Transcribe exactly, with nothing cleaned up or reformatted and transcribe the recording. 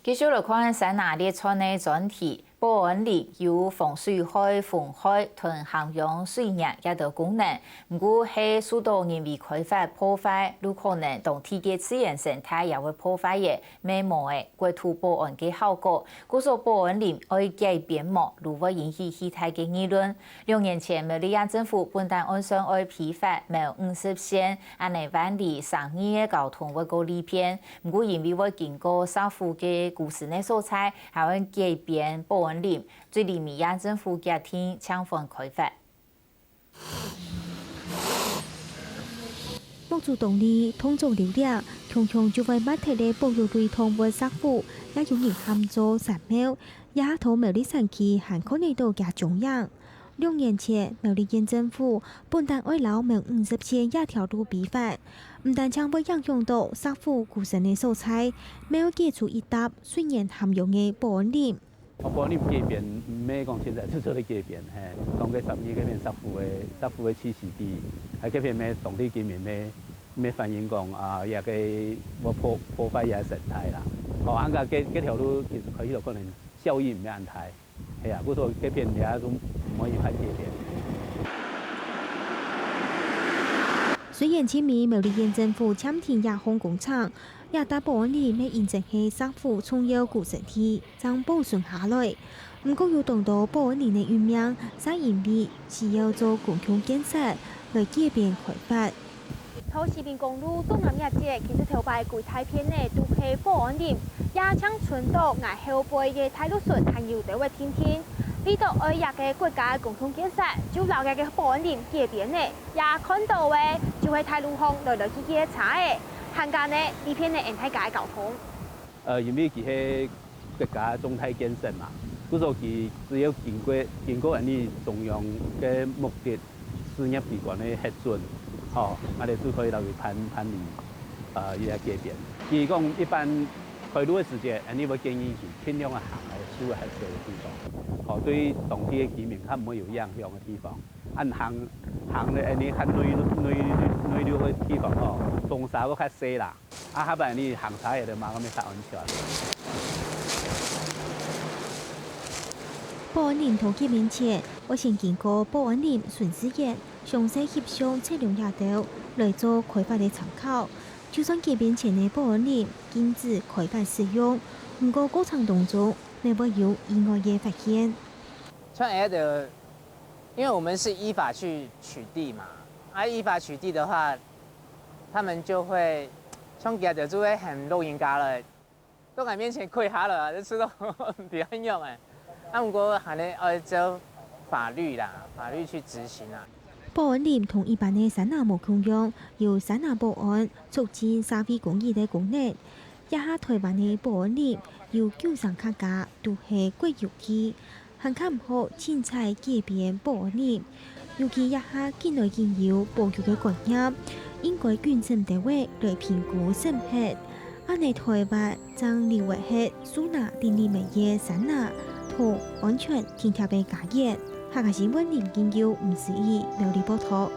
繼續來看山林列傳个專題，保安林有防水害、風害同涵養水源這兜功能，毋過係受到人為開發破壞，有可能當地个自然生態也會破壞个，乜無个國土保安个效果。故所保安林愛改變無，就會引起巨大个議論。兩年前，苗栗縣政府本旦按算愛批發苗五十線，恁呢萬里省二个交通會過利便， 毋過因為會經過石虎个孤身个所在，還會改變保安林，最尾縣政府決定暫緩開發。目珠洞裡動作流連，強強就會搣忒个保育類動物石虎，也有人喊做山貓，這下在苗栗山區還看得到厥蹤影。 兩年前，苗栗縣政府本旦愛摎苗五十線這條路批發，毋單淨會影響到石虎孤身个所在，乜愛解除一搭水源涵養个保安林。哦，保安林改變，毋係講現在就做得改變，嘿，當該十二該片石虎个，石虎个棲息地，還該片乜當地居民乜，乜反映講啊，這个會破，破壞這生態啦。哦，恁个該，該條路其實開起來可能效益毋係恁大。 係啊，故所該片這下都毋會有辦法改變。雖然盡尾苗栗縣政府暫停這項工程，這搭保安林乜因為係石虎重要孤身地，正保存下來。毋過有當多保安林个運命，正因為需要做公共建設來改變開發。 在西濱公路東南這節，其實頭擺歸大片呢都係保安林，也淨伸到𠊎後背个大路脣還有兜仔定定。為著愛這个國家个公共建設，就摎這个保安林改變呢，也看到个就係大路項來來去去个車仔，還加呢，利便呢𫣆大家个交通。 呃，因為佢係國家重大建設嘛，故所佢只要經過，經過𫣆俚中央个目的事業機關个核准，吼，𠊎兜就可以摎佢辦，辦理，呃，一個改變。佢講一般開路个時節，𫣆俚會建議佢盡量行來樹仔較少个地方，吼，對當地个居民較毋會有影響个地方。啊行，行到𫣆俚較內，內，內陸个地方吼，風沙會較細啦。 啊，下擺你行車个嘛，較安全。保安林在改變前，愛先經過保安林巡視員詳細翕相測量這兜，來做開發个參考。就算改變前个保安林禁止開發使用，毋過過程當中，乜會有意外个發現。像𫣆兜，因為我們是依法去取締嘛，啊，依法取締的話， 他們就會，像佢兜就會喊老人家了，到𠊎面前跪下了啊，就知道毋知愛仰仔。啊，毋過還係愛照法律啦，法律去執行啊。保安林同一般个山林無共樣，有山林保安、促進社會公益个功能。這下臺灣个保安林有九成客家都係國有地， 還較毋好凊彩改變保安林，尤其這下緊來緊有保育个觀念，應該認真兜仔來評估審核。恁呢臺灣正留會係樹林林尾个山林，同安全緊貼个家園。客家新聞林金佑、吳思怡，苗栗報導。